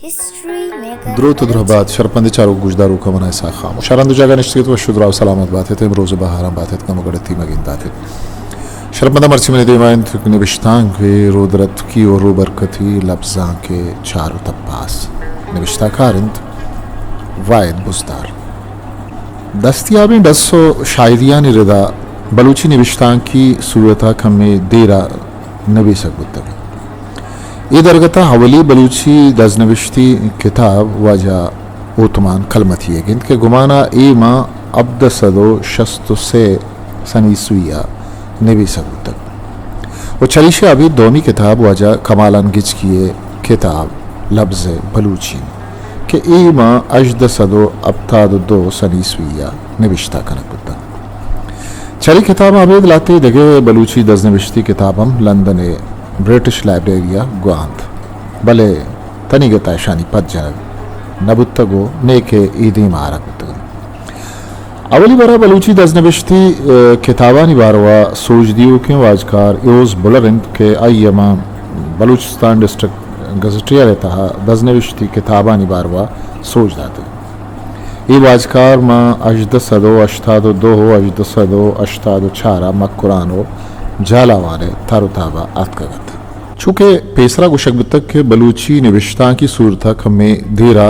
History maker. دروت و درہبات شرپندیں چاروک گوشداروکاں، من اسحاق خاموش۔ ہر ہند و جاگہ نشتگ ات، وش و دراہ و سلامت بات ات، امروز و بہاراں بات ات، گم و گڑتی مگند بات ات۔ شرپنداں، مرچی منی دیما انت نبشتانکے رودرتکی و روبرکتی، لبزانکے چار و تپاس۔ نبشتہ کار انت واحد بزدار۔ دستیابیں ڈس و شاعریانی ردا بلوچی نبشتانکی صورتا کمے دیرا نبیسگ بوتگ۔ اے درگتا اولی بلوچی دزنبشتی کتاب واجہ اوتمان کلمتی ئیگ انت کہ گمانا اے ماں ہبدہ سد و شست و سے سن عیسوی ء نبیسگ بوتگ و چریشی ء ابید دومی کتاب واجہ کمالان گچکی ء کتاب لبز بلوچی انت کہ اے ماں ہژدہ سد و ہپتاد و دو سن عیسوی ء نبشتہ کنگ بوتگ۔ چرے کتاباں ابید لہتے دگہ بلوچی دزنبشتی کتاب ہم لندن ء برٹش لائبریری ء گوانت، بلے تنیگتا اشانی پد جنگ نہ بوتگ و نیکہ اے دیم آرگ بوتگ انت۔ اولی برا بلوچی دزنبشتی، ء، کتابانی باروا سوج دیوکیں واجکار ایوز بلر انت کہ آئی ء ماں بلوچستان ڈسٹرکٹ گزٹیئر ء تہا دزنبشتی کتابانی باروا سوج داتگ۔ اے واجکار ماں ہژدہ سد و ہشتاد و دو و ہژدہ سد و ہشتاد و چار ء مکران و جھالاوان ء تر و تاب ء اتکگ ات۔ چونکہ پیسرا گوشگ بوتگ کہ بلوچی نبشتانکی صورتا کمے دیرا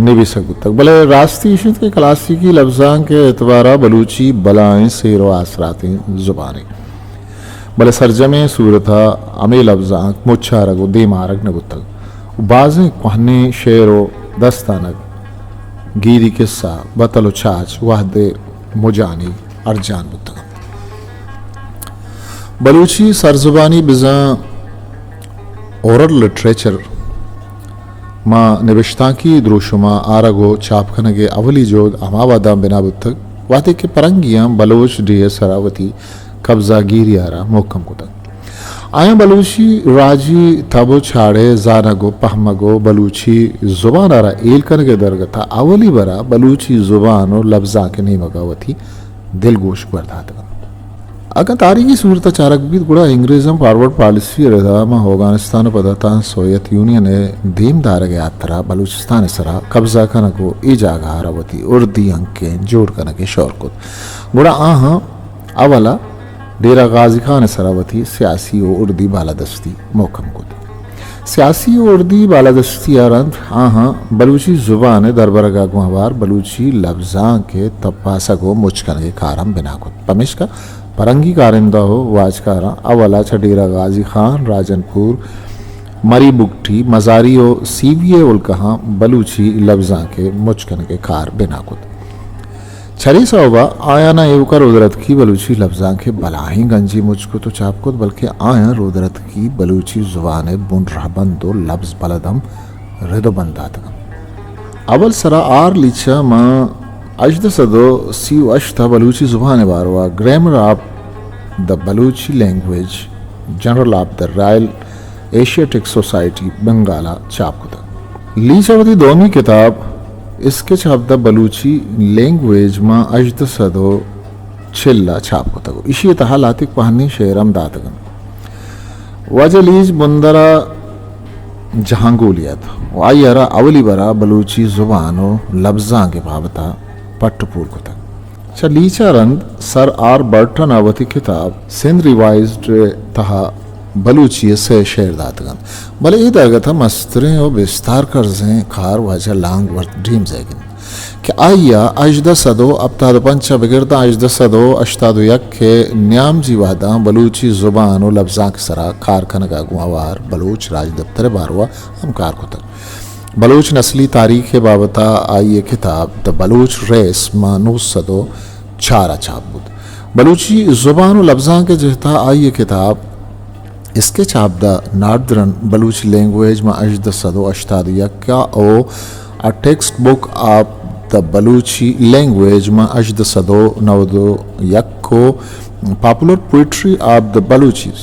نبیسگ بوتگ، بلے راستی ایش انت کہ کلاسیکی لبزانک ء اعتبارا بلوچی بلاہیں سیر و آسراتیں زبانے، بلے سرجمیں صورتا ہمے لبزانک مچ آرگ و دیم آرگ نہ بوتگ و بازیں کوہنیں شعر و دستانک، گیری کسہ، بتل و چاچ وہدے مجانی ارجان بوتگ انت۔ بلوچی سرزبانی بزاں اورل لٹریچر ماں نبشتانکی دروشما آرگ و چاپ کنگ ء اولی جہد ہما وہداں بنا بوتگ، وہدے کہ پرنگیاں بلوچ ڈیھ ء سرا وتی قبضہ گیری ء را مھکم کتگ۔ آیاں بلوچی راجی تب و چاڑ ء زانگ و پہمگ و بلوچی زبان ء را ہیل کنگ ء درگت ء اولی برا بلوچی زبان و لبزانک ء نیمگ ء وتی دلگوش گور داتگ انت۔ اگاں تاریخی صورت ء چارگ بیت، گڑا انگریزاں فارورڈ پالیسی ء ردا ماں اوگانستان ء پدا تاں سوویت یونین ء دیم دارگ ء ہاترا بلوچستان ء سرا قبضہ کنگ و اے جاگہ ء را وتی اردی ہنکین جوڑ کنگ ء شور کت، گڑا آہاں اولا ڈیرہ غازی خان ء سرا وتی سیاسی و اردی بالادستی مھکم کت۔ سیاسی و اردی بالادستی ء رند آہاں بلوچی زبان ء دربرگ ء گوں ہوار بلوچی لبزانک ء تپاسگ و مچ کنگ ء کار ہم بنا کت۔ پمیشکا پرنگی کارندہ و واجکاراں اولا چہ ڈیرہ غازی خان، راجن پور، مری بگٹی، مزاری و سیوی ء ہلکہاں بلوچی لبزانک ء مچ کنگ ء کار بنا کت۔ چرے سوب ء آیاناں ایوک ء رودرتکی بلوچی لبزانک ء بلاہیں گنجے مچ کت و چاپ کت، بلکیں آیاں رودرتکی بلوچی زبان ء بن رہبند و لبز بلد ہم رد و بند داتگ انت۔ اول سرا آر لیچہ ماں ہژدہ سد و سی و ہشت ء بلوچی زبان ء Barwan grammar of the Balochi language, general of the royal asiatic society Bengal ء چاپ کتگ۔ لیچ ء وتی دومی کتاب sketch of the Balochi language ماں ہژدہ سد و چل ء چاپ کتگ و ایشی ء تہا لہتیک پہنیں شعر ہم داتگ انت۔ واجہ لیچ بندر ء جہانگولی ات و آئی ء را اولی برا بلوچی زبان و لبزانک ء بابت ء پٹ و پول کتگ۔ چہ لیچ ء رند سر آر برٹن ء وتی کتاب سندھ ریوائزڈ ء تہا بلوچی ء سئے شعر داتگ انت، بلے اے درگت ء مستریں و بستار کرزیں کار واجہ لانگ ورتھ ڈیمز ئیگ انت کہ آئی ء ہژدہ سد و ہپتاد و پنچ ء بگر داں ہژدہ سد و ہشتاد و یک ء نیامجی وہداں بلوچی زبان و لبزانک ء سرا کار کنگ ء گوں ہوار بلوچ راجدپتر ء باروا ہم کار کتگ۔ بلوچ نسلی تاریخ ء بابت ء آئی ء کتاب The Baloch Race ماں نو سد و چار ء چاپ بوت۔ بلوچی زبان و لبزانک ء جہت ء آئی ء کتاب sketch of the northern Balochi language ماں ہژدہ سد و ہشتاد و یک ء او A Text Book of the Balochi Language ماں ہژدہ سد و نود و یک و Popular Poetry of the Balochis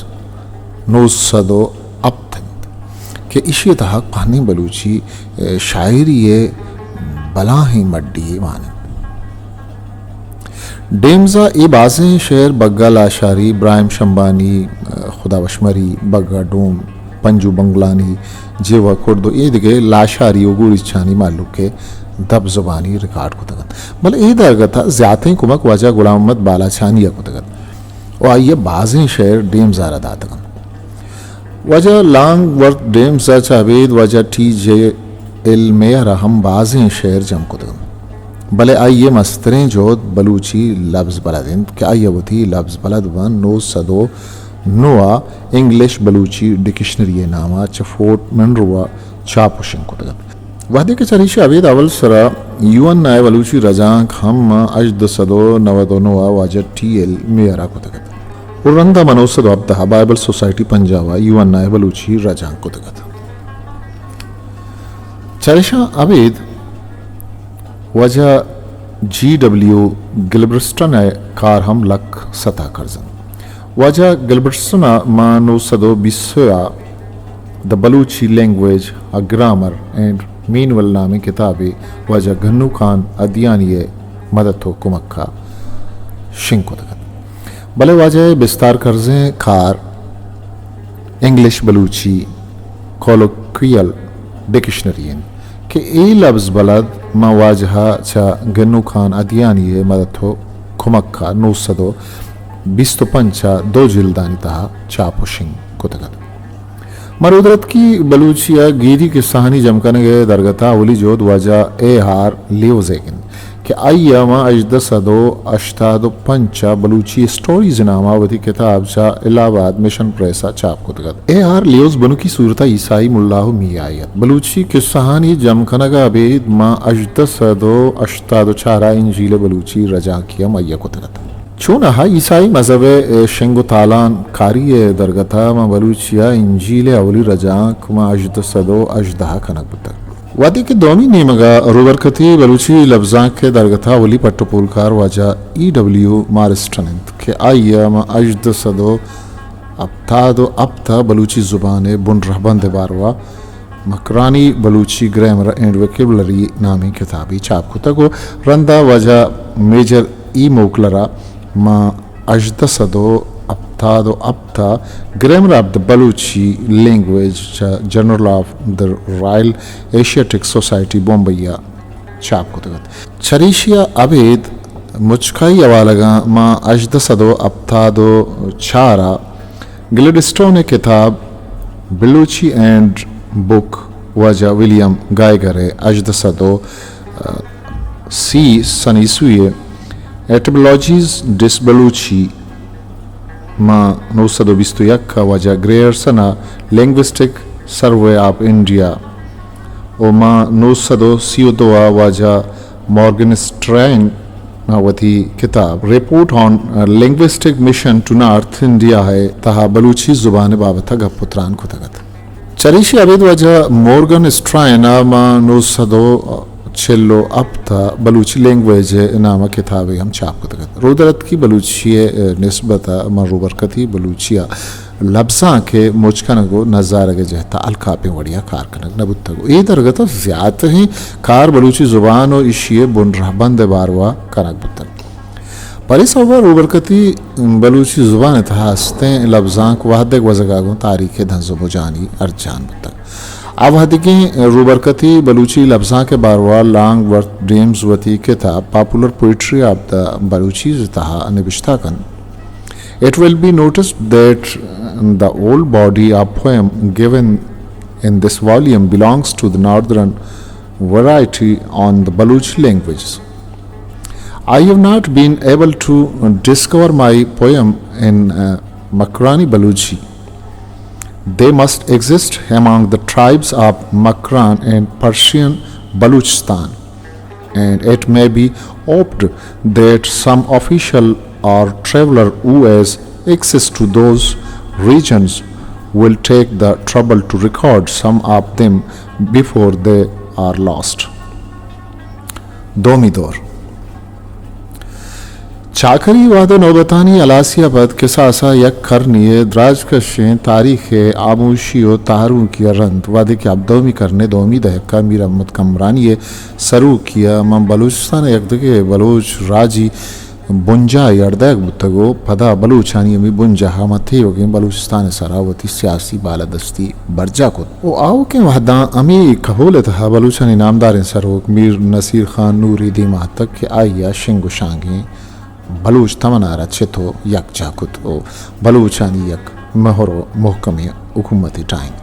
نو سد و ہپت انت کہ ایشی ء تہا کوہنیں بلوچی، ء، شاعری ء بلاہیں مڈی یے مان انت۔ ڈیمز ء اے بازیں شعر بگا لاشاری، براہیم شمبانی، ء، خدا وشمری، بگا ڈوم، پنجو بنگلانی، جیوا کرد و اے دگہ لاشاری و گوریچانی مہلوک ء دپ زبانی ریکارڈ کتگ انت۔ بلے اے درگت ء زیاتیں کمک واجہ غلام محمد بالاچانی ء کتگ ات و آئی ء بازیں شعر ڈیمز ء را داتگ انت۔ واجہ لانگ ورتھ ڈیمز ء چہ ابید واجہ ٹی جے ایل میئر ء ہم بازیں شعر جم کتگ انت، بلے آئی ء مستریں جہد بلوچی لبز بلد انت کہ آئی ء وتی لبز بلد بن نو سد و نو ء انگلش بلوچی ڈکشنری ء نام ء چہ فورٹ منرو ء چاپ و شنگ کتگ ات۔ وہدے کہ چریشی ء ابید اول سرا یو این آئی بلوچی رجانک ہم ہژدہ سد و نود و نو ء واجہ ٹی ایل میئر ء کتگ ات و رندا ماں نو سد و ہبدہ ء بائبل سوسائٹی پنجاب ء یو این آئی بلوچی رجانک کتگ ات۔ چریشاں ابید واجہ جی ڈبلیو گلبرسٹن ء کار ہم لک ستا کرز انت۔ واجہ گلبرسٹن ء ماں نو سد و بیست ء The Balochi Language, A Grammar and Manual نامیں کتابے واجہ گنو خان ادیانی ء مدد و کمک ء شنگ کتگ ات۔ بلے واجہ ء بستار کرزیں کار انگلش بلوچی کولوکویل ڈکشنری انت کہ اے لبز بلد ماں واجہ ء چہ گنو خان ادیانی ء مدد و کمک ء نو سد و بیست و پنچ ء دو جلدانی تہا چاپ و شنگ کتگ ات۔ ماں رودرتکی بلوچی ء گیدی کسہانی جم کنگ ء درگت ء اولی جہد واجہ اے آر لیوز ء انت کہ آئی ء ماں ہژدہ سد و ہشتاد و پنچ ء بلوچی اسٹوریز نام ء وتی کتاب چہ الہ آباد مشن پریس ء چاپ کتگ ات۔ اے آر لیوز بنکی صورت ء عیسائی ملا و میائی ات۔ بلوچی کسہانی جم کنگ ء ابید ماں ہژدہ سد و ہشتاد و چار ء انجیل بلوچی رجانکی ء مہیا کتگ ات۔ چوناہا عیسائی مذہب ء شنگ و تالان کاری ء درگت ء ماں بلوچی ء انجیل ء اولی رجانک ماں ہژدہ سد و ہژدہ ء کنگ بوتگ۔ وہدے کہ دومی نیمگ ء روبرکتی بلوچی لبزانک ء درگت ء اولی پٹ و پولکار واجہ ای ڈبلیو مارسٹن انت کہ آئی ء ماں ہژدہ سد و ہپتاد و ہپت ء بلوچی زبان ء بن رہبند ء باروا مکرانی بلوچی گرامر اینڈ ویکیبلری نامیں کتابے چاپ کتگ و رندا واجہ میجر ای موکلر ء ماں ہژدہ سد و ہپتاد و ہپت ء grammar of the Balochi language چہ journal of the royal asiatic society Bombay ء چاپ کتگ ات۔ چریشی ء ابید مچکائی حوالگاں ماں ہژدہ سد و ہپتاد و چار ء گلیڈسٹون ء کتاب بلوچی اینڈ بک واجہ ولیم گائیگر ء ہژدہ سد و سی سن عیسوی ء ایٹیمولوجیز ڈس بلوچی ماں نو سد و بیست و یک ء واجہ گریئرسن ء لنگوسٹک سروے آف انڈیا و ماں نو سد و سی و دو ء واجہ مارگن اسٹرین ء وتی کتاب report on linguistic mission to North India ء تہا بلوچی زبان ء بابت ء گپ و تران کتگ ات۔ چریشی ابید واجہ مورگن اسٹرائن ء ماں نو سد و چل و ہپت ء بلوچی لینگویج ء نام ء کتابے ہم چاپ کتگ ات۔ رودرتکی بلوچی ء نسبت ء ماں روبرکتی بلوچی ء لبزانک ء مچ کنگ و نزارگ ء جہت ء الکاپیں وڑے ء کار کنگ نہ بوتگ و اے درگت ء زیاتریں کار بلوچی زبان و ایشی ء بن رہبند ء باروا کنگ بوتگ۔ پرے سوب ء روبرکتی بلوچی زبان ء تہا استیں لبزانک وہدے گوزگ ء گوں تاریخ ء دنز و بجانی ارجان بوتگ۔ آ وہدیگیں روبرکتی بلوچی لبزانک ء باروا لانگ ورتھ ڈیمز وتی کتاب popular poetry of the Baluchis ء تہا نبشتہ کنت۔ It will be noticed that the old body of poem given in this volume belongs to the northern variety on the Balochi languages. I have not been able to discover my poem in uh, Makrani Balochi. They must exist among the tribes of Makran and Persian Balochistan, and it may be hoped that some official or traveler who has access to those regions will take the trouble to record some of them before they are lost. دومی دور۔ چاکری وہد ء نوبتانی ہلاسی ء پد کساس ء یک کرنے ء دراجکشیں تاریخ ء ہاموشی و تہاروکی ء رند، وہدے کہ ہبدہمی کرن ء دومی دہک ء میر احمد کمرانی ء سروکی ء ماں بلوچستان ء یکدگہ بلوچ راجی بنجاہ اڑ دئیگ بوتگ و پدا بلوچانی ہمے بنجاہ ء ماں تیوگیں بلوچستان ء سرا وتی سیاسی بالادستی برجاہ کت و آؤکیں وہداں ہمے کہول ء تہا بلوچانی نامداریں سروک میر نصیر خان نوری دیما اتک کہ آئی ء شنگ و شانگیں بلوچ تمنا ء را چتو یکجاہ کت و بلوچانی یک مہر و محکمیں حکومتے ٹاہینت۔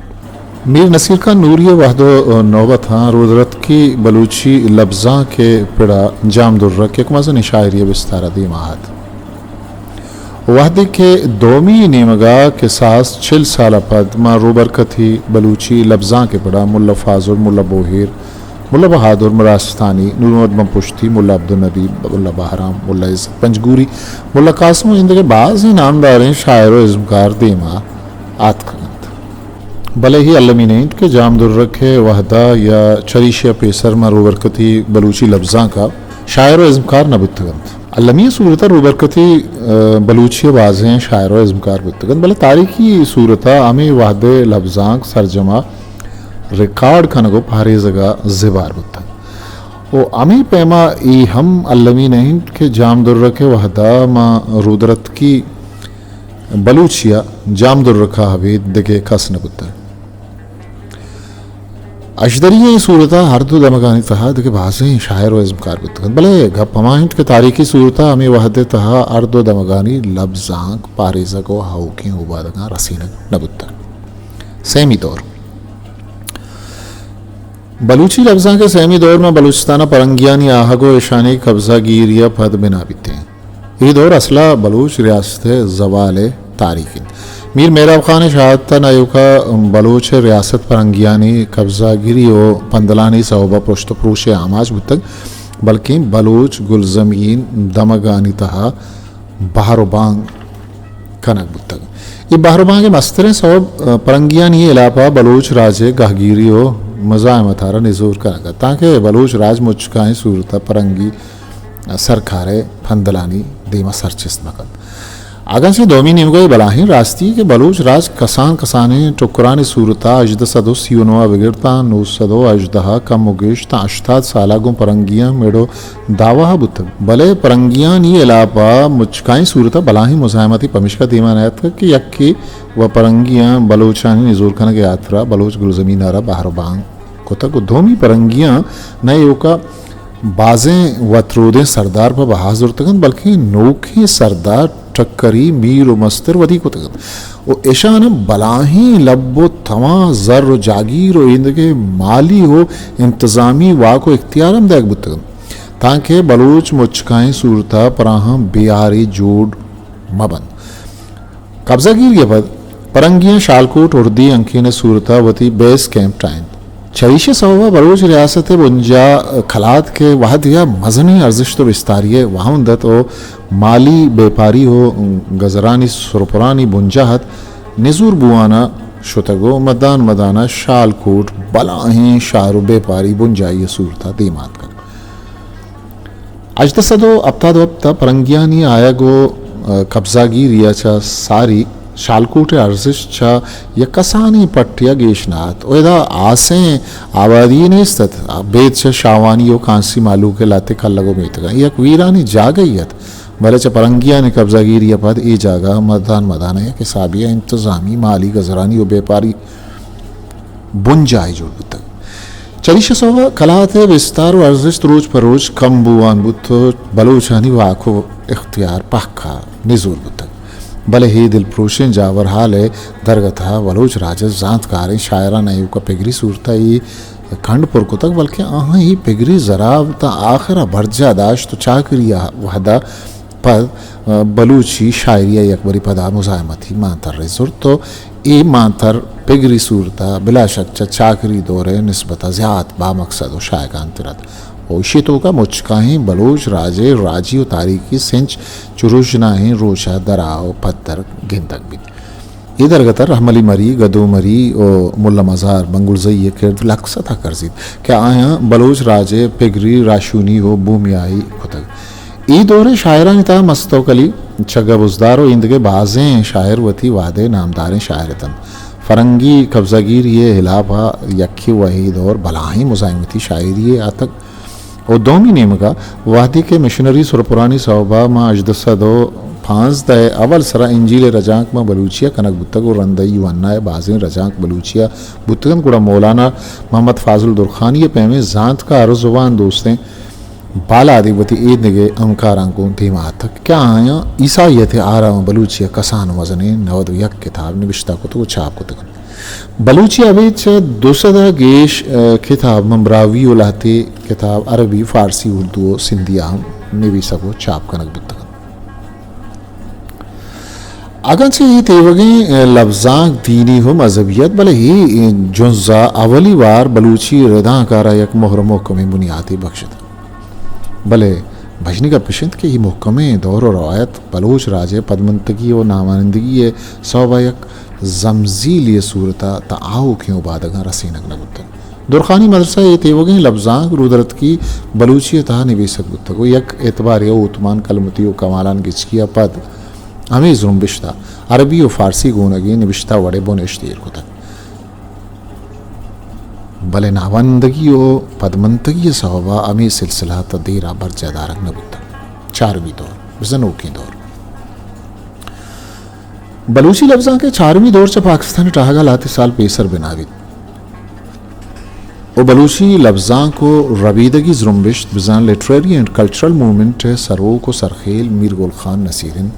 میر نصیر خان نوری ء وہد و نوبتاں رودرتکی بلوچی لبزانک ء پڑا جام درک یک مزنیں شاعری ء بستار ء دیما ات۔ وہدے کہ دومی نیمگا کساس چل سال ء پد ماں روبرکتی بلوچی لبزانک ء پڑا ملا فاضل، ملا بوہیر، ملا بہادر، ملا استانی، نور محمد بمپشتی، ملا عبدالنبی، ملا بہرام، ملا عزت پنجگوری، ملا قاسم و ایندگہ بازیں نامداریں شاعر و ازمکار دیما آتکگ انت۔ بلے اے المی نہ انت کہ جام درک ء وہدا یا چریشی ء پیسر ماں روبرکتی بلوچی لبزانک ء شاعر و ازمکار نہ بوتگ انت۔ المی صورت ء روبرکتی، ء، بلوچی ء بازیں شاعر و ازمکار بوتگ انت، بلے تاریخی صورت ء ہمے وہد ء لبزانک سرجم ء ریکارڈ کنگ و پہریزگ ء زبار بوتگ۔ و ہمے پیما اے ہم المی نہ انت کہ جام درک ء وہدا ماں رودرتکی بلوچی ء جام درک ء ابید دگہ کس نہ بوتگ۔ اشدری ء صورت ء ہر دو دمگانی تہا دگہ بازیں شاعر و ازمکار بوتگ انت، بلے گپ ہما انت کہ تاریخی صورت ء ہمے وہد ء تہا ہر دو دمگانی لبزانک پہریزگ و آؤکیں اوبادگاں رسینگ نہ بوتگ۔ سیمی دور۔ بلوچی لبزانک ء سیمی دور ماں بلوچستان ء پرنگیانی آہگ و ایشانی قبضہ گیری ء پد بنا بیتیں۔ اے دور اصلا بلوچ ریاست ء زوال ء تاریخ انت۔ میر مہراب خان ء شہادت ء ایوکا بلوچ ریاست پرنگیانی قبضہ گیری و پندلانی سوب ء پرشت و پروش ء آماچ بوتگ، بلکیں بلوچ گلزمین دمگانی تہا بہر و بانگ کنگ بوتگ۔ اے بہر و بانگ ء مستریں سوب، ء، پرنگیانی ہلاپ ء بلوچ راج ء گہگیری و مزاحمت ء را نزور کنگ ات، تانکہ بلوچ راج مچکائیں صورت ء پرنگی سرکار ء پندلانی دیم ء سرچست مہ کنت۔ اگاں چہ دومی نیمگ ء بلاہیں راستی کہ بلوچ راج کسان کسانیں ٹکرانی صورت ء ہژدہ سد و سی و نو ء بگر تاں نو سد و ہژدہ ء کم و گیش تاں ہشتاد سال ء گوں پرنگیاں مڑ و دعوا بوتگ، بلے پرنگیانی ہلاپ ء مچکائیں صورت ء بلاہیں مزاحمتے پمیشکا دیما نیاتکگ کہ یکے و پرنگیاں بلوچانی نزور کنگ ء ہاترا بلوچ گلزمین ء را بہر و بانگ کتگ و دومی پرنگیاں نہ ایوکا بازیں وترودیں سردار پہ بہا زرتگ انت، بلکیں نوکیں سردار ٹکری، میر و مستر ودی کتگ انت و اشان بلاہیں لب و تواں زر و جاگیر و ایندگہ مالی و انتظامی واک و اختیار ہم دئیگ بوتگ انت، تانکہ بلوچ مچکائیں صورتا پراہاں بیارے جوڑ مہ بنت۔ قبضہ گیری ء پد پرنگیاں شالکوٹ اردی ہنکین ء صورت ء وتی بیس کیمپ ٹاہینت۔ چریشی ء سوب ء بلوچ ریاست ء بنجاہ کلات کہ وہد یا مزنیں ارزشت و بستاری ء واہند ات و مالی بیپاری و گزرانی سرپرانی بنجاہ ات، نزور بوان ء شتگ و مدان مدان ء شالکوٹ بلاہیں شہر و بیپاری بنجاہی ء صورت ء دیما اتکگ۔ ہژدہ سد و ہپتاد و ہپت ء پرنگیانی آیگ و، ء، قبضہ گیری ء چہ ساری شالکوٹ ء ارزشت چہ یک کسانیں پٹے ء گیش نہ ات و ادا ہاسیں آبادی نیست ات۔ ابید چہ شاہوانی و کانسی مہلوک ء لہتے کلگ و میتگاں یک ویرانیں جاگہے ات، بلے چہ پرنگیانی قبضہ گیری ء پد اے جاگہ مدان مدان ء یک حسابی ء انتظامی مالی گزرانی و بیپاری بنجاہے جوڑ بوتگ۔ چریشی ء سوب ء کلات ء بستار و ارزشت روچ پہ روچ کم بوان بوت و بلوچانی واک و اختیار پہکا نزور بوتگ۔ بلے اے دلپروشیں جاور حال ء درگت ء بلوچ راج ء زانتکاریں شاعراں نہ ایوک ء پگری صورت ء اے کنڈ پر کتگ، بلکیں آہاں اے پگری زراب تاں آخر ء برجاہ داشت و چاکری ء وہد ء پد، ء، بلوچی شاعری ء یکبرے پدا مزاحمتی مانترے زرت و اے مانتر پگری صورت ء بلا شک چہ چاکری دور ء نسبت ء زیات بامقصد و شایگان تر ات و ایشی توک ء مچکاہیں بلوچ راج ء راجی و تاریخی سنچ چو رژناہیں روچ ء درا و پدر گندگ بیت۔ اے درگت ء رحم علی مری، گدو مری و ملا مزار بنگلزئی ء کرد لک ستا کرزیت کہ آیاں بلوچ راج ء پگری راہشونی و بومیائی کتگ۔ اے دور ء شاعرانی تہا مستوک علی، چگہ بزدار و ایندگہ بازیں شاعر وتی وہد ء نامداریں شاعر اتنت۔ فرنگی قبضہ گیری ء ہلاپ ء یکے و اے دور بلاہیں مزاحمتی شاعری ء اتگ۔ و دومی نیمگا وہدے کہ مشنری سرپرانی سوبا ماں ہژدہ سد و پانزدہ ء اول سرا انجیل ء رجانک ماں بلوچی ء کنگ بوتگ و رندا یوحنا ء بازیں رجانک بلوچی ء بوتگ انت، گڑا مولانا محمد فاضل درخانی ء پیمیں زانتکار و زبان دوستیں بالادے وتی ایدگہ ہمکاراں گوں دیما اتک کہ آیاں عیسائیت ء آرام بلوچی ء کسان و مزنیں نود و یک کتاب نبشتہ کتگ و چاپ کتگ انت۔ بلوچی ء ابید چہ دو سد ء گیش، ء، کتاب ماں براہوئی و لہتے کتاب عربی، فارسی، اردو و سندھی ء ہم نبیسگ و چاپ کنگ بوتگ انت۔ اگاں چہ اے تیوگیں، ء، لبزانک دینی و مذہبی ات، بلے اے، اے جنز ء اولی وار بلوچی ردانک ء را یک مہر و محکمیں بنیاتے بخشت۔ بلے بژنی گپ اش انت کہ اے محکمیں دور و روایت بلوچ راج ء پدمنتگی و نامانندگی ء سوب ء یک زمزیلی ء صورت ء تاں آؤکیں اوبادگاں رسینگ نہ بوتگ۔ درخانی مدرسہ ء اے تیوگیں لبزانک رودرتکی بلوچی ء تہا نبیسگ بوتگ و یک اعتبارے ء اوتمان کلمتی و کمالان گچکی ء پد ہمے زرمبشت ء عربی و فارسی گونگیں نبشتہ وڑ ء بنہشت ایر کتگ۔ بلے نامانندگی و پدمنتگی ء سوب ء ہمے سلسلہ تاں دیر ء برجاہ دارگ نہ بوتگ۔ چارمی دور، بزاں نوکیں دور۔ بلوچی لبزانک ء چارمی دور چہ پاکستان ء ٹاہگ ء لہتے سال پیسر بنا بیت و بلوچی لبزانک و ربیدگی زرمبشت بزاں لٹریری اینڈ کلچرل موومنٹ ء سروک و سرخیل میر گل خان نصیر انت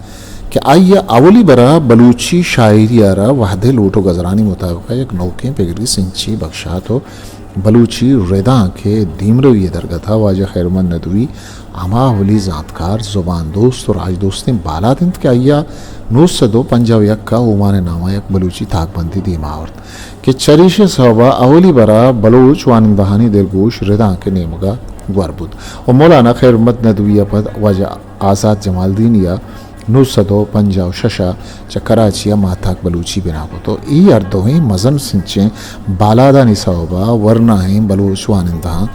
کہ آئی ء اولی برا بلوچی شاعری ء را وہد ء لوٹ و گزرانی مطابق ء یک نوکیں پگری سنچے بخشات و بلوچی ردانک ء دیمروی ء درگت ء واجہ خیرمحمد ندوی ہما اولی زانتکار، زبان دوست و راج دوستیں بالاد انت کہ آئی ء نو سد و پنجاہ و یک ء اومان ء نام ء یک بلوچی تاکبندے دیما آورت کہ چریشی ء سوب ء اولی برا بلوچ وانندہانی دلگوش ردانک ء نیمگ ء گور بوت و مولانا خیرمحمد ندوی ء پد واجہ آزات جمالدینی ء نو سد و پنجاہ و شش ء چہ کراچی ء ماہتاک بلوچی بنا کت و اے ہر دوئیں مزن سنچیں بالادانی سوب ء ورناہیں بلوچ وانندہاں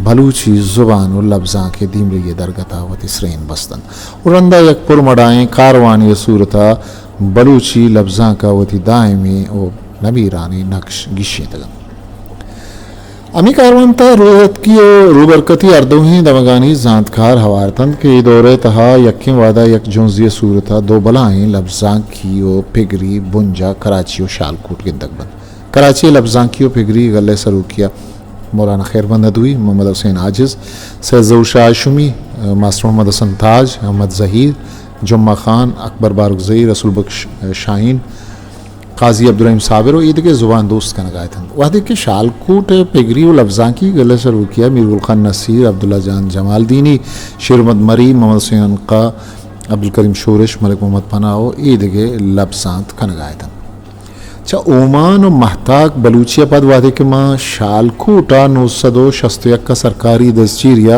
بلوچی زبان و لبزانک ء دیمروی ء درگت ء وتی سرین بست انت و رندا یک پرمڑائیں کاروانے ء صورت ء بلوچی لبزانک ء وتی دائمی و نمیرانیں نقش گیشینتگ انت۔ ہمے کاروان تہا روتکی و روبرکتی ہر دوہیں دمگانی زانتکار ہوار اتنت کہ اے دور ء تہا یکیں وہدا یک جنزی ء صورت ء دو بلاہیں لبزانکی و پگری بنجاہ کراچی و شالکوٹ گندگ بنت۔ کراچی ء لبزانکی و پگری گل ء سروکی ء مولانا خیرمحمد ندوی، محمد حسین عاجز، سید ظہور شاہ ہاشمی، ماسٹر محمد حسن تاج، احمد زہیر، جمعہ خان، اکبر بارکزئی، رسول بخش شاہین، قاضی عبدالرحیم صابر و ایدگہ زبان دوست کنگا اتنت۔ وہدے کہ شالکوٹ ء پگری و لبزانکی گل ء سروکی ء میر گل خان نصیر، عبداللہ جان جمالدینی، شیرمحمد مری، محمد حسین عنقا، عبدالکریم شورش، ملک محمد پناہ و ایدگہ لبزانت کنگا اتنت۔ چہ اومان و مہتاک بلوچی ء پد وہدے کہ ماں شالکوٹ ء نو سد و شست و یک ء سرکاری دزچیری ء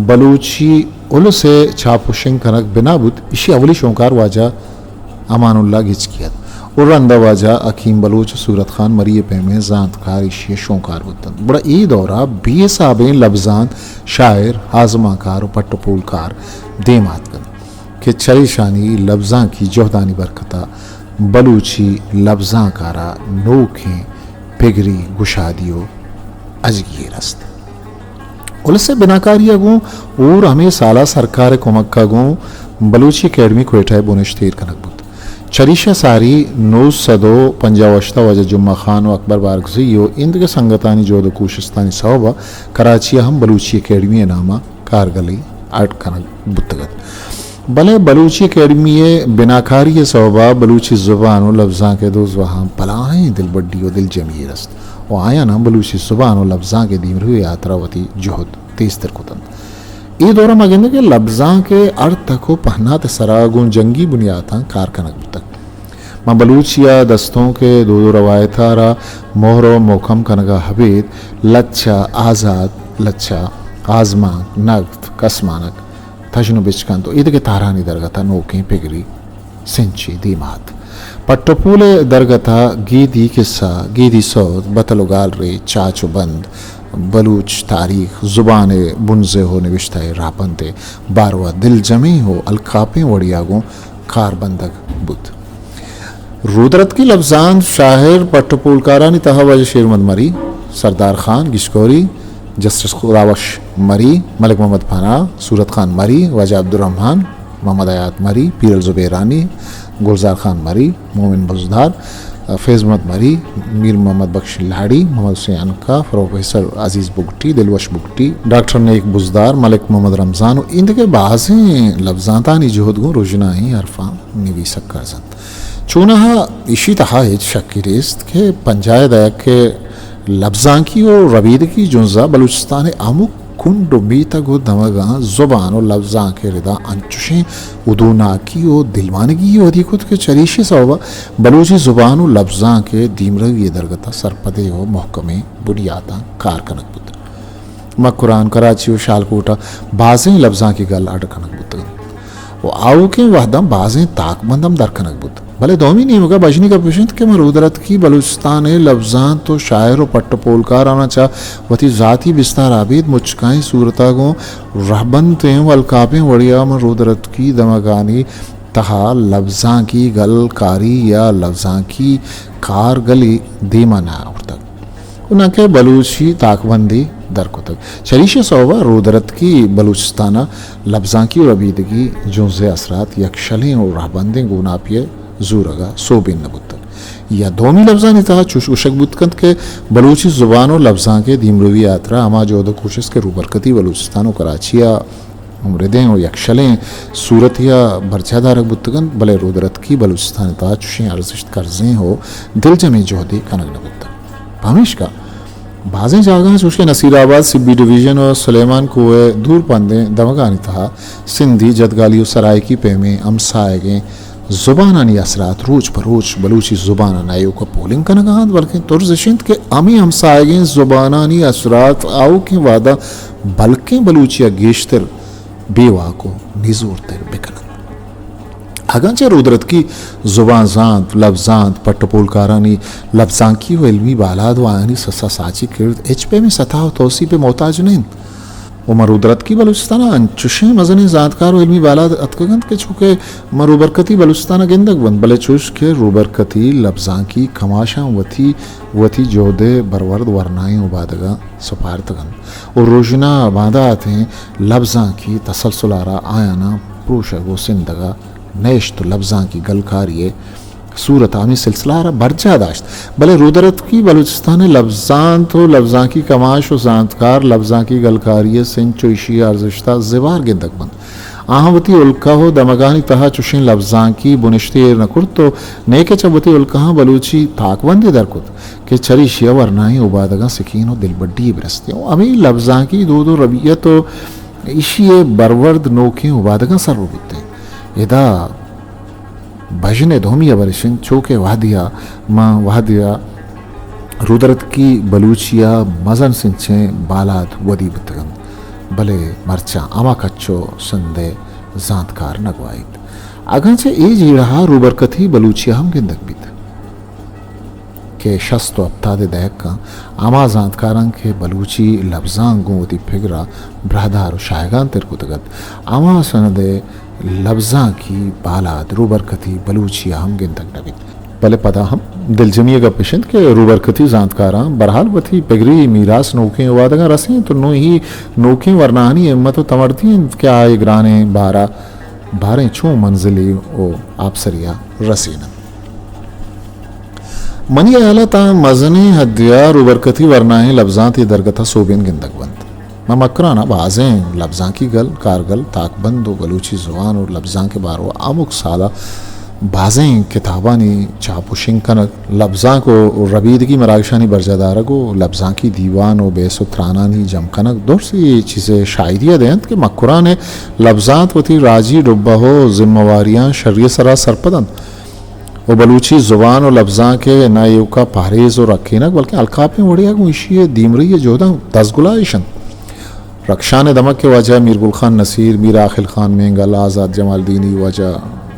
بلوچی الس ء چاپ و شنگ کنگ بنا بوت، ایشی اولی شونکار واجہ امان اللہ گچکی ات و رندا واجہ حکیم بلوچ و صورت خان مری ء پیمیں زانتکار ایشی ء شونکار بوت انت۔ گڑا اے دور ء بے حسابیں لبزانت، شاعر، آزمانکار و پٹ و پولکار دیما اتک انت کہ چریشانی لبزانکی جہدانی برکت ء بلوچی لبزانک ء را نوکیں پگری گشادی و اجگیے رست۔ الس ء بناکاری ء گوں اور ہمے سال ء سرکار ء کمک ء گوں بلوچی اکیڈمی کوئٹہ ء بنشت ایر کنگ بوت۔ چریشی ء ساری نو سد و پنجاہ و ہشت ء واجہ جمعہ خان و اکبر بارکزئی و ایندگہ سنگتانی جہد و کوشستانی سوب ء کراچی ء ہم بلوچی اکیڈمی ء نام ء کارگلی اڈ کنگ بوتگ ات۔ بلے بلوچی اکیڈمی ء بناکاری ء سوب ء بلوچی زبان و لبزانک ء دوزواہاں بلاہیں دلبڈی و دلجمی یے رست و آیاناں بلوچی زبان و لبزانک ء دیمروی ء ہاترا وتی جہد تیزتر کت انت۔ اے دور ء ما گندیں کہ لبزانک ء ہر تک و پہنات ء سرا گوں جنگی بنیاتاں کار کنگ بوتگ۔ ماں بلوچی ء دستونک ء دود و روایت ء را مہر و محکم کنگ ء ابید لچہ، آزات لچہ، آزمانک، نگد، کسمانک، تژن و بچکند و ایدگہ تہرانی درگت ء نوکیں پگری سنچے دیما ات۔ پٹ و پول ء درگت ء گیدی کسہ، گیدی سوت، بتل و گالریچ، چاچ و بند، بلوچ تاریخ، زبان ء بنزہ و نبشتہ ء راہبند ء باروا دلجمیں و الکاپیں وڑیا گوں کار بندگ بوت۔ رودرتکی لبزانت، شاعر، پٹ و پولکارانی تہا واجہ شیرمحمد مری، سردار خان، گیشکوری، جسٹس خداوش مری، ملک محمد پناہ، صورت خان مری، واجہ عبدالرحمن، محمد حیات مری، پیرل زبیرانی، گلزار خان مری، مومن بزدار، فیض محمد مری، میر محمد بخش لاڑی، محمد حسین عنقا، پروفیسر عزیز بگٹی، دلوش بگٹی، ڈاکٹر نیک بزدار، ملک محمد رمضان و ایندگہ بازیں لبزانتانی جہد گوں رژنائیں حرفاں نویسگ کرز انت۔ چوناہا ایشی تہا ہچ شکی نیست کہ پنجاہ ء دہک ء لبزانکی و ربیدگی جنزا بلوچستان ء ہمک کنڈ و میتگ و دمگاں زبان و لبزانک ء ردا انچشیں ہدوناکی و دلمانگی ودی کت کہ چریشی سوبا بلوچی زبان و لبزانک ء دیمروی ء درگتا سرپدیں و محکمیں بنیاتاں کار کنگ بوت۔ مکران، کراچی و شالکوٹ ء بازیں لبزانکی گل اڈ کنگ بوتگ انت و آؤکیں وہداں بازیں تاکبند ہم در کنگ بوت۔ بلے دومی نیمگ ء بژنی گپ اش انت کہ من رودرتکی بلوچستان ء لبزانت و شاعر و پٹ و پولکاراناں چہ وتی ذاتی بستار ء ابید مچکائیں صورت ء گوں رہبندیں و الکاپیں وڑے ء من رودرتکی دمگانی تہا لبزانکی گلکاری یا لبزانکی کارگلے دیما نہ آورتگ۔ و نہ کہ بلوچی تاکبندے در کتگ۔ چریشی سوب ء رودرتکی بلوچستان ء لبزانکی و ربیدگی جنز ء اثرات یکشلیں و رہبندیں گوناپی ء زورگ ء سوبین نہ بوتگ۔ یا دومی لبزانی تہا چوش گوشگ بوت کنت کہ بلوچی زبان و لبزانک ء دیمروی ء ہاترا ہما جہد و کوشست کہ روبرکتی بلوچستان و کراچی ء ردیں و یکشلیں صورتے ء برجاہ دارگ بوتگ انت، بلے رودرتکی بلوچستان ء تہا چوشیں ارزشت کرزیں و دلجمیں جہدے کنگ نہ بوتگ۔ پمیشکا بازیں جاگہاں چوشکہ نصیر آباد، سبی ڈویژن و سلیمان کوہ ء دور پندیں دمگانی تہا سندھی، جدگالی و سرائیکی پیمیں ہمساہگیں زبانانی اثرات روچ پہ روچ بلوچی زبان ء نہ ایوک ء پولنگ کنگ ء انت، بلکیں طرز اش انت کہ ہمے ہمساہگیں زبانانی اثرات آؤکیں وہداں بلکیں بلوچی ء گیشتر بے واک و نزورتر بہ کن انت۔ اگاں چہ رودرتکی زبان زانت، لبزانت، پٹ و پولکارانی لبزانکی و علمی بالاد و آیانی سسا ساچی کرد ہچ پیمیں ستا و توسیپ ء محتاج نہ انت۔ و ماں رودرتکی بلوچستان ء انچشیں مزنیں زانتکار و علمی بالاد اتکگ انت کہ چوکہ ماں روبرکتی بلوچستان ء گندگ بنت، بلے چوش کہ روبرکتی لبزانکی کماشاں وتی وتی جہد ء برورد ورنائیں اوبادگاں سپارتگ انت و روژنا بانداتیں لبزانکی تسلسل ء را آیاناں پروشگ و سندگ ء نہشت و لبزانکی گلکاری ء صورت ء ہمے سلسلہ ء را برجاہ داشت، بلے رودرتکی بلوچستان ء لبزانت و لبزانکی کماش و زانتکار لبزانکی گلکاری ء سنچ و ایشی ء ارزشت ء زبار گندگ بنت۔ آہاں وتی الکہ و دمگانی تہا چشیں لبزانکی بنشتے ایر نہ کرت و نئیکہ چہ وتی الکہاں بلوچی تاکبندے در کت کہ چریشی ء ورنائیں اوبادگاں سکین و دلبڈی یے برستیں و ہمے لبزانکی دود و ربیت و ایشی ء برورد نوکیں اوبادگاں سر بوتیں۔ ادا بژن ء دومی ہبر اش انت، چو کہ وہدے ء ماں وہدے ء رودرتکی بلوچی ء مزن سنچیں بالاد ودی بوتگ انت، بلے مرچاں ہما کچ ء سند ء زانتکار نہ گواہیت۔ اگاں چہ اے جیڑہ ء روبرکتی بلوچی ء ہم گندگ بیت کہ شست و ہپتاد ء دہکاں ہما زانتکاراں کہ بلوچی لبزانک گوں وتی پگر ء براہدار و شاہگانتر کتگ ات، ہما سند ء لبزانکی بالاد روبرکتی بلوچی ء ہم گندگ نہ بیت۔ بلے پدا ہم دلجمی ء گپ اش انت کہ روبرکتی زانتکاراں بہرحال وتی پگری میراث نوکیں اوادگاں رسینت و نوں ہی نوکیں ورناہانی ہمت و تمردی انت کہ آ اے گرانیں بار ء باریں چون منزلے و آپسری ء رسین انت۔ منی ہیال ء تاں مزنیں حدے ء روبرکتی ورناہیں لبزانت اے درگت ء سوبین گندگ بنت۔ ماں مکران ء بازیں لبزانکی گل، کارگل، تاکبند و بلوچی زبان و لبزانک ء بارو ء ہمک سال ء بازیں کتابانی چاپ و شنگ کنگ، لبزانک و ربیدگی مراگشانی برجاہ دارگ و لبزانکی دیوان و بحث و ترانانی جم کنگ درستی چیزے شاہدی ء دینت کہ مکران ء لبزانت وتی راجی ڈبہ و ذمہ واریاں شری ء سرا سرپد انت۔ و بلوچی زبان و لبزانک ء نہ ایوکا پہریز و رکینگ بلکیں الکاپیں وڑے ء گوں ایشی ء دیمرئی ء جہداں دزگلائیش انت۔ رکشان ء دمگ کہ واجہ میر گل خان نصیر، میر عاقل خان مینگل، آزات جمالدینی، واجہ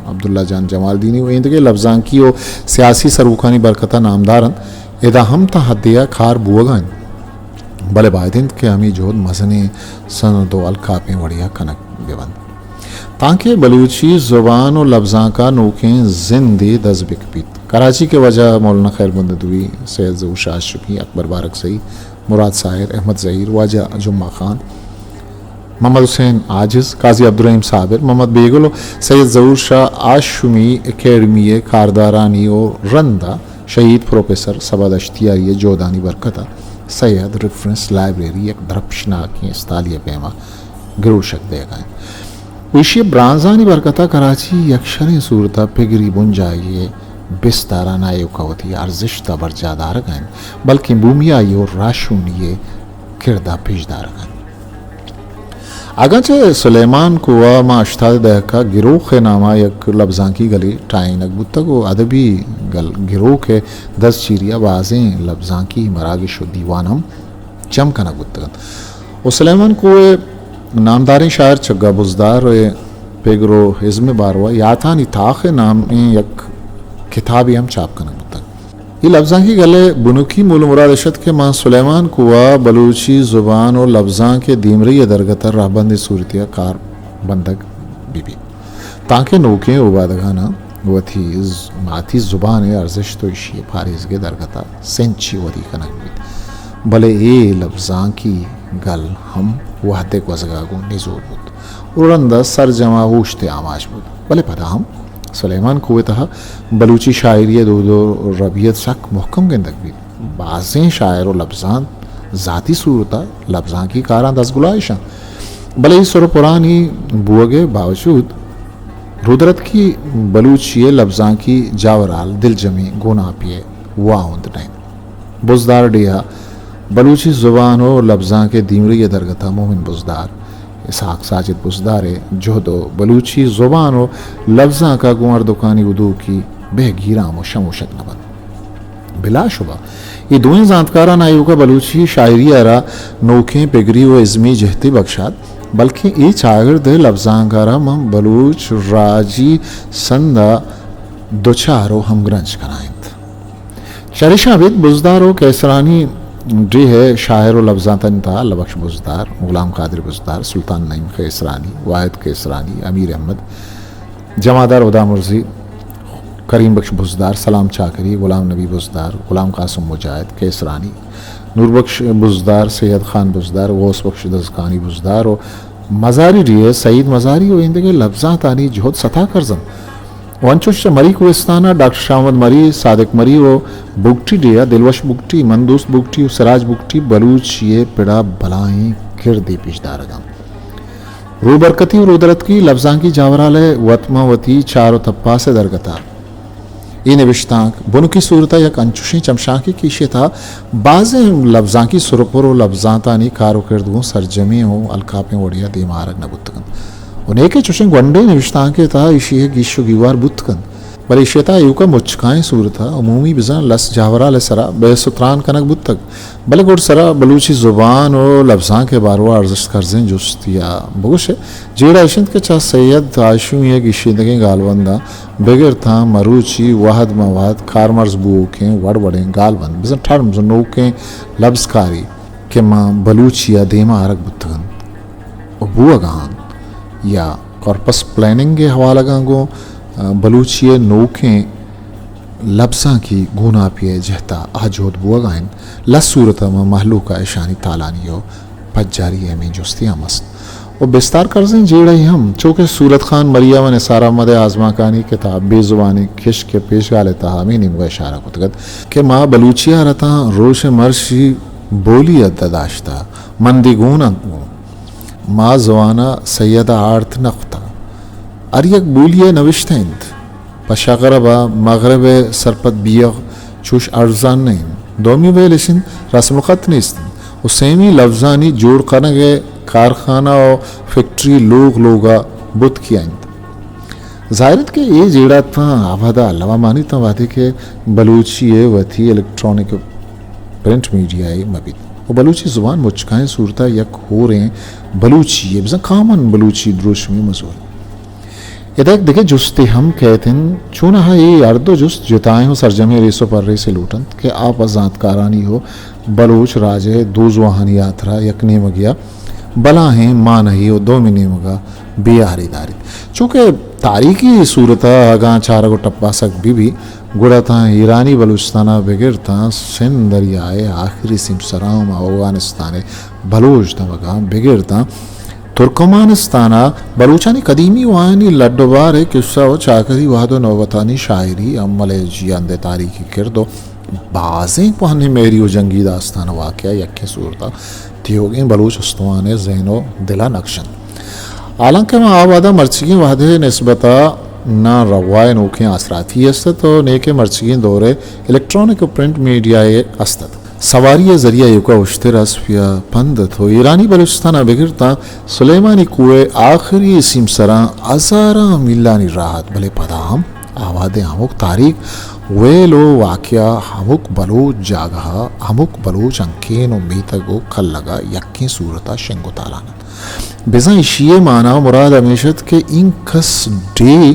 عبداللہ جان جمالدینی و ایندگہ لبزانکی و سیاسی سروکانی برکت ء نامدار انت، ادا ہم تاں حدے ء کار بوہگا انت، بلے باید انت کہ ہمے جہد مزنیں سند و الکاپیں وڑے ء کنگ بہ بنت۔ تانکہ بلوچی زبان و لبزانک ء نوکیں زندے دز بہ کپیت۔ کراچی کہ واجہ مولانا خیربند ندوی، سید ظہور شاہ اشرفی، اکبر بارکزئی، مراد ساحر، احمد زہیر، واجہ جمعہ خان، محمد حسین عاجز، قاضی عبدالرحیم صابر، محمد بیگل و سید ظہور شاہ ہاشمی اکیڈمی ء کاردارانی و رند ء شہید پروفیسر صبا دشتیاری ء جہدانی برکت ء سید ریفرنس لائبریری یک درپشناکیں استالی ء پیما گروشگ دیگ ء انت۔ و ایشی ء برانزانی برکت ء کراچی یک شریں صورت ء پگری بنجاہی ء بستار ء نہ ایوک ء وتی ارزشت ء برجاہ دارگ ء انت، بلکیں بومی آئی ء راہشونی ء کرد ء پیش دارگ ء انت۔ اگاں چہ سلیمان کوہ ء ماں ہشتاد ء دہک ء گروخ ء نام ء یک لبزانکی گلے ٹاہینگ بوتگ و ادبی گل گروک ء دزچیری ء بازیں لبزانکی مراگش و دیوان ہم جم کنگ بوتگ انت و سلیمان کوہ ء نامداریں شاعر چگا بزدار ء پگر و ازم ء باروا یاتانی تاخ ء نامیں یک کتابے ہم چاپ کنگ بوتگ۔ اے لبزانکی گل ء بنکی مول ء مراد اش ات کہ ماں سلیمان کوہ ء بلوچی زبان و لبزانک ء دیمرئی ء درگت ء رہبندیں صورتے ء کار بندگ بہ بیت، تانکہ نوکیں اوبادگاناں وتی ز-، ماتی زبان ء ارزشت و ایشی ء پاریزگ ء درگت ء سنچی ودی کنگ بیت۔ بلے اے لبزانکی گل ہم وہد ء گوزگ ء گوں نزور بوت و رند ء سرجم ء اوشت ء آماچ بوت۔ بلے پدا ہم سلیمان کوہ ء تہا بلوچی شاعری ء دود و ربیت سک مہکم گندگ بیت۔ بازیں شاعر و لبزانت ذاتی صورت ء لبزانکی کاراں دزگلائش انت، بلے اے سر و پرانی بوگ ء باوجود رودرتکی بلوچی ء لبزانکی جاورال دلجمیں گوناپی ء واہند نہ انت۔ بزدار ڈیہہ ء بلوچی زبان و لبزانک ء دیمرئی ء درگت ء مومن بزدار، اسحاق ساجد بزدار ء جہد و بلوچی زبان و لبزانک ء گوں ہردوکانی ادوکی بہ گیرام و شموشگ نہ بنت۔ بلا شبہ اے دوئیں زانتکاران آیوکا بلوچی شاعری ء را نوکیں پگری و ازمی جہتے بکشات، بلکیں اے چاگرد ء لبزانک ء را من بلوچ راجی سند ء دچار و ہمگرنچ کنائینت۔ چریشاں ابید بزدار و کیسرانی ڈیہہ ء شاعر و لبزانتانی تہا اللہ بخش بزدار، غلام قادر بزدار، سلطان نعیم کیسرانی، واحد کیسرانی، امیر احمد، جمادار ہدامرزی، کریم بخش بزدار، سلام چاکری، غلام نبی بزدار، غلام قاسم مجاہد کیسرانی، نور بخش بزدار، سید خان بزدار، غوث بخش دزکانی بزدار و مزاری ڈیہہ ء سعید مزاری و ایندگہ لبزانتانی جہد ستا کرز انت۔ و انچوش چہ مری کوہستان ء ڈاکٹر شاہ محمد مری، صادق مری و بگٹی ڈیہہ ء دلوش بگٹی، مندوست بگٹی و سراج بگٹی بلوچی ء پڑ ء بلاہیں کردے پیش دارگ ء انت۔ روبرکتی و رودرتکی لبزانکی جاورال ء وت ماں وتی چار و تپاس ء درگت ء اے نبشتانک بنکی صورت ء یک انچوشیں چمشانکے کہ ایشی ء تہا بازیں لبزانکی سرپر و لبزانتانی کار و کرد گوں سرجمیں و الکاپیں وڑے ء دیم آرگ نہ بوتگ انت و نیکہ چوشیں گونڈیں نبشتانکے ء تہا ایشی ء گیش و گیوار بوت کنت، بلے ایشی ء تہا ایوکا مچکائیں صورت ء عمومی بزاں لس جاورال ء سرا بحث و تران کنگ بوتگ۔ بلے گڈ سرا بلوچی زبان و لبزانک ء باروا ارزشت کرزیں جستی ء بگوش ئے۔ جیڑہ اش انت کہ چہ سید ہاشمی ء گیشینتگیں گالبنداں بگر تاں مروچی وہد ماں وہد کارمرز بوؤکیں وڑ وڑیں گالبند بزاں ٹرمز و نوکیں لبزکاری کہ ماں بلوچی ء دیما آرگ بوتگ انت و بوہگا انت یا کارپس پلاننگ ء حوالگاں گوں، آ، بلوچی ء نوکیں لبزانکی گوناپی ء جہت ء آ جہد بوہگا انت، لس صورت ء ماں مہلوک ء اشانی تالانی و پجاری ء ہمے جستے ہم است۔ و بستار کرزیں جیڑہ ء ہم، چو کہ صورت خان مریم ء نثار احمد ء آزمانکانی کتاب بے زبانیں کشک ء پیشگال ء تہا ہمے نیمگ ء اشارہ کتگ ات کہ ما بلوچی ء رتاں روش ء مرشی بولی ء داشتہ، مندی گون انت گوں۔ ما زوان ء سید ء آڑت نہ کتہ۔ ہر یک بولی ء نوشتہ انت۔ پہ شغرب ء مغرب ء سرپد بیغ چوش ارزان نہ انت۔ دومی ویل اش انت رسم الخط نیست انت و سیمی لبزانی جوڑ کنگ ء کارخانہ و فیکٹری لوگ لوگ ء بتکیا انت۔ ظاہر انت کہ اے جیڑہ تاں ابدا الوا مانیت تاں وہدے کہ بلوچی ء وتی الیکٹرانک پرنٹ میڈیا ء مہ بیت و بلوچی زبان مچکائیں صورت ء یک ہوریں بلوچی ء بزاں کامن بلوچی دروشمے مزور۔ ادا یک دگہ جستے ہم کئیت انت، چوناہا اے ہر دو جست جتائیں و سرجمیں ریس و پریسے لوٹ انت کہ آ پہ زانتکارانی و بلوچ راج ء دوزواہانی ہاترا یک نیمگے ء بلاہیں مانہی و دومی نیمگ ء بے ہاری داریت۔ چونکہ تاریخی صورت ءَ اگاں چارگ ءُ ٹپاسگ بہ بی، گڑا تاں ایرانی بلوچستان ءَ بگر تاں سندھ دریا ءِ آخری سیمسراں ءُ اوگانستان ءِ بلوچ دمگاں بگر تاں ترکمانستان ءَ بلوچانی قدیمی واہانی لڈ ءُ بار ءِ قصہ ءُ چاکری وہد ءُ نوبتانی شاعری، امل ءِ جیئند ءِ تاریخی کرد ءُ بازیں کوہنیں مہری ءُ جنگی داستان ءُ واقعہ یکیں صورت ءَ تیوگیں بلوچ استمان ءِ ذہن ءُ دل ءَ نقش انت۔ حالانکہ ما آ وہد ءَ مرچیگیں وہد ءِ نسبت ءَ نہ روا ءِ نوکیں آسراتی است ات ءُ نئیکہ مرچیگیں دور ءِ الیکٹرانک ءُ پرنٹ میڈیا ءِ است ات۔ سواری ءِ ذریعہ ایوک ءَ اشتر، اسپ یا پند ات ءُ ایرانی بلوچستان ءَ بگر تاں سلیمانی کوہ ءِ آخری سیمسراں ہزاراں میلانی راہ ات، بلے پدا ہم آ وہد ءِ ہمک تاریخ، ویل ءُ واقعہ ہمک بلوچ جاگہ ءَ، ہمک بلوچ ہنکین ءُ میتگ ءُ کلگ ءَ یکیں صورت ءَ شنگ ءُ تالان ات۔ بزاں ایشی ءِ مانا ءُ مراد ہمیش ات کہ اینکس ڈیھ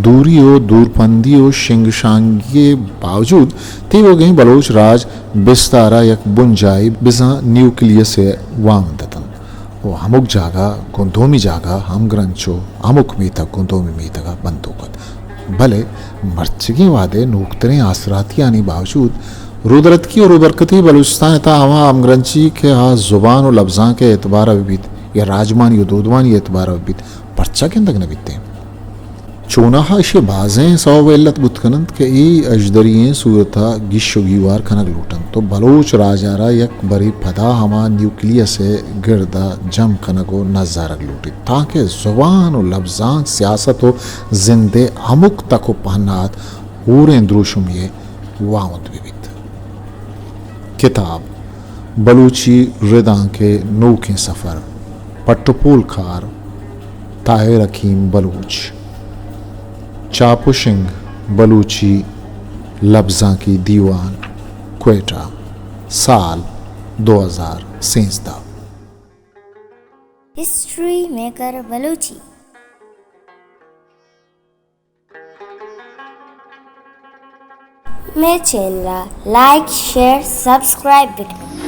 دوری ءُ دورپندی ءُ شنگ شانگی ءِ باوجود تیوگیں بلوچ راج بستار ءَ یک بنجاہی بزاں نیوکلیس ءِ واہند ات انت ءُ ہمک جاگہ گوں دومی جاگہ ہمگرنچ ءُ ہمک میتگ گوں دومی میتگ ءَ بندوک ات۔ بلے مرچیگیں وہد ءِ نوکتریں آسراتیانی باوجود رودرتکی ءُ روبرکتی بلوچستان ءِ تہا ہما ہمگرنچی کہ آ زبان ءُ لبزانک ءِ اعتبار ءَ بہ بیت یا راجمانی ءُ دودمانی اعتبار ءَ بہ بیت، پرچا گندگ نہ بیت ایں؟ چوناہا ایشی ءِ بازیں سوب ءُ علت بوت کن انت کہ اے اژدری ئیں صورت ءَ گیش ءُ گیوار کنگ لوٹ انت ءُ بلوچ راج ءَ را یک برے پدا ہما نیوکلیس ءِ گرد ءَ جم کنگ ءُ نزارگ لوٹیت، تانکہ زبان ءُ لبزانک، سیاست ءُ زند ءِ ہمک تک ءُ پہنات ہوریں دروشمے ءِ واہند بہ بیت۔ کتاب بلوچی ردانک ءِ نوکیں سفر، پٹ ءُ پول کار طاہر حکیم بلوچ، چاپ ءُ شنگ بلوچی لبزانکی دیوان، کوئٹہ، سال دو ہزار سیزدہ۔ History maker Balochi. مئے چینل ءَ لائک، شیئر، سبسکرائب بکن۔